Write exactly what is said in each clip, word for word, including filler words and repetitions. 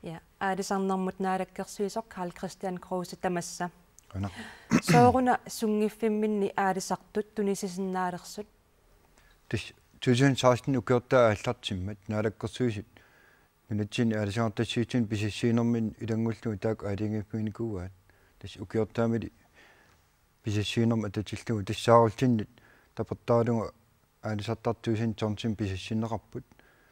Ja, aalisarnermut naalakkersuisoq Karl-Kristian Kruse tamassa. Aana. Sooruna sunngiffimminni aalisartut tunisisinnaalersut? Tassa to tusind seksten ukiortaat aallartimmat naalakkersuisut nunatsinni aalisagartassiuutitigut pisassuinerminni ilanngullugu taakku aalajangiiffiginikuuaat. Tassa ukiortaamili pisassuinermut atatillugu tassaarullinnut tapertaralugu aalisartartut tusind tonsinik pisassinneqarput.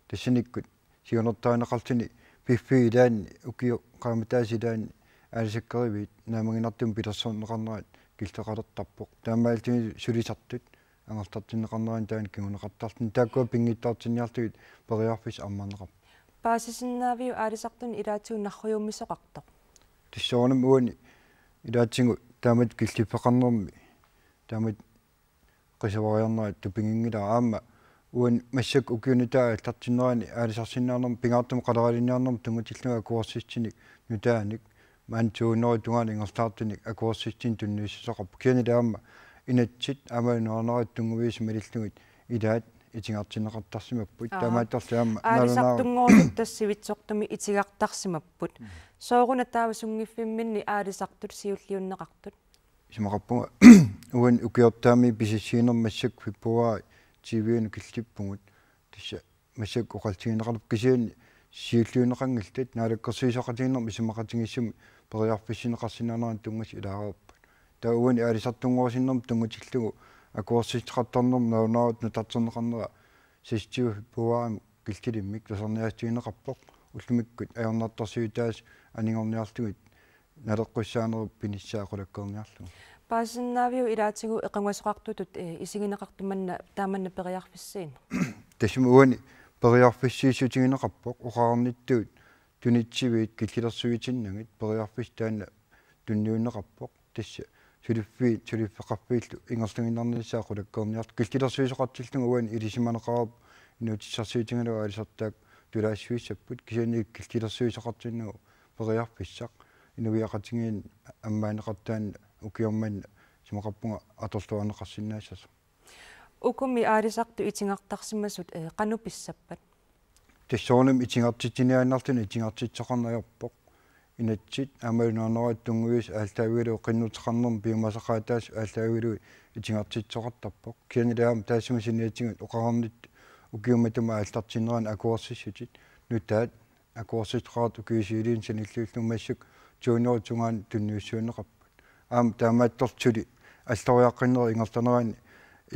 Tassanikkut siunertarineqarluni piffiit ilaanni ukiut qaammataasa ilaanni aalisakkeriviit naammaginartumik pilersorneqarnerat killeqalertarpoq. Taamaalilluni sulisartut angerlartinneqarnerani taanna kinguneqartarluni. Taakkua pinngitsoortinniarlugit periarfissaq ammarneqarpoq. Paasisinnaaviuk aalisartuni ilaatigut narrujuummisoqartoq? Tassa soorunami uani ilaatigut taamatut killiffeqarnermi taamatut qisuariarnerat tupiginngilara, aamma uani massakkut ukiup nutaap aallartinnerani aalisarsinnaanermut pingaartumik qaleralinniarnermut tunngatillugu akuersissutinik nutaanik maani to hundrede tungaanut ingerlaartunik akuersissutinik tunniussisaqarpoq. Kisiannili aamma inatsit aamma nuannaarut tunngaviisa malillugit ilaat itigartinneqartarsimapput. Aap. Taamaattorli aamma nalunaaru- Aalisartunngortut tassa sivitsortumik itigartarsimapput. Mm. Sooruna taava sunngiffimminni aalisartut siulliunneqartut? Isumaqarpunga uani ukiortaami pisassuinermi massakkut februaari tyve-unut killippugut. Tassa massakkut oqaatigineqarpoq, kisianni siulliunneqanngillat, naalakkersuisoqatigiinnermi isumaqatigiissummi periarfissinneqarsinnaanerannut tunngasut ilaareerput. Taava uani aalisartunngorsinnermut tunngatillugu akuersissuteqartarnermut nalunaarut nutarterneqarnera seksogtyve februaarimi killilimmik tusarniaassutigineqarpoq, ullumikkut ajornartorsiutaasut anigorniarlugit naleqqussaanerup pinissaa qulakkeerniarlugu. Paasisinnaaviuk ilaatigut equngasoqartutut, eh, isigineqartut manna taamanna periarfissiineq? Tassami uani periarfissiissutigineqarpoq, oqarnittut tunitsiviit killilersuitinnagit periarfissaq taanna tunniunneqarpoq. Tassa suliffiit, suliffeqarfiillu ingerlagiinnarnissaa qulakkeerniarlugu. Killilersuisoqartillugu uani ilisimaneqareerpoq inuutissarsiutigalugu aalisartaat tulaassuissapput, kisianni killilersuisoqartinnagu periarfissaq inuiaqatigiinni ammaanneqartaanni ukioq manna isumaqarpunga atorluarneqarsinnaassasoq. Ukumi aalisartut itigartarsimasut, eh, qanoq pissappat? Tassa soorunami itigartitsiniaannarluni itigartitsisoqarneq ajorpoq. Inatsit aamma nuannaarut tunngaviisa aallaavigalugu qinnuteqarnermi piumasaqaataasut aallaavigalugit itigartitsisoqartarpoq. Kisiannili aamma taassuma saniatigut oqarnittut ukiumut matuma aallartinnerani akuersissutit nutaat akuersissuteqartut ukiut siuliini sanilliullugu massakkut to hundrede tungaanut tunniussiuunneqarput. Aamma taamaattorli suli alloriaqqinneri ingerlanerani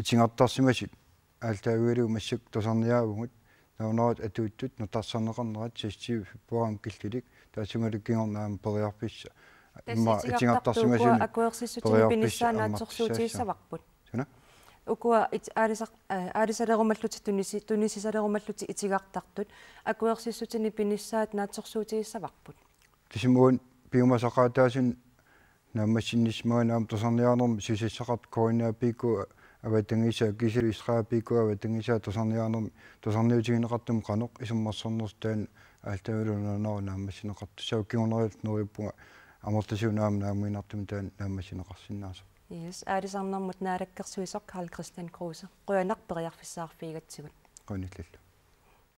itigartarsimasut aallaavigalugu massakkut tusarniaavugut, nalunaarut atuuttut nutarsarneqarnerat seksogtyve februaarimi killilik, taassumalu kingorna aamma periarfissaq. Tassa immaqa itigartartut ukua itigartarsimasunut akuersissutinit periarfissaq pinissaat ammartussaassaaq. Naatsorsuutigissavarput. Suna? Ukua it-, aalisar-, eh, aalisalerumallutik tunisi-, tunisisalerumallutik itigartartut akuersissutinit pinissaat naatsorsuutigissavarput. Tassami uani piumasaqaataasut naammassinnissimagaanni aamma tusarniaanermi susassaqartut K N A P K avatangiisaa kiisalu Israel P K avatangiisaa tusarniaanermi tusarniutigineqartumi qanoq isummersornersoq taanna aallaavigalugu nalunaarut naammassineqartussaavoq, kingunerilluta neriuppunga amerlasuunut aamma naammaginartumik taanna naammassineqarsinnaasoq. Yes, aalisarnermut naalakkersuisoq Karl-Kristian Kruse. Qujanaq periarfissaqarfigigatsigut. Qujanillallu.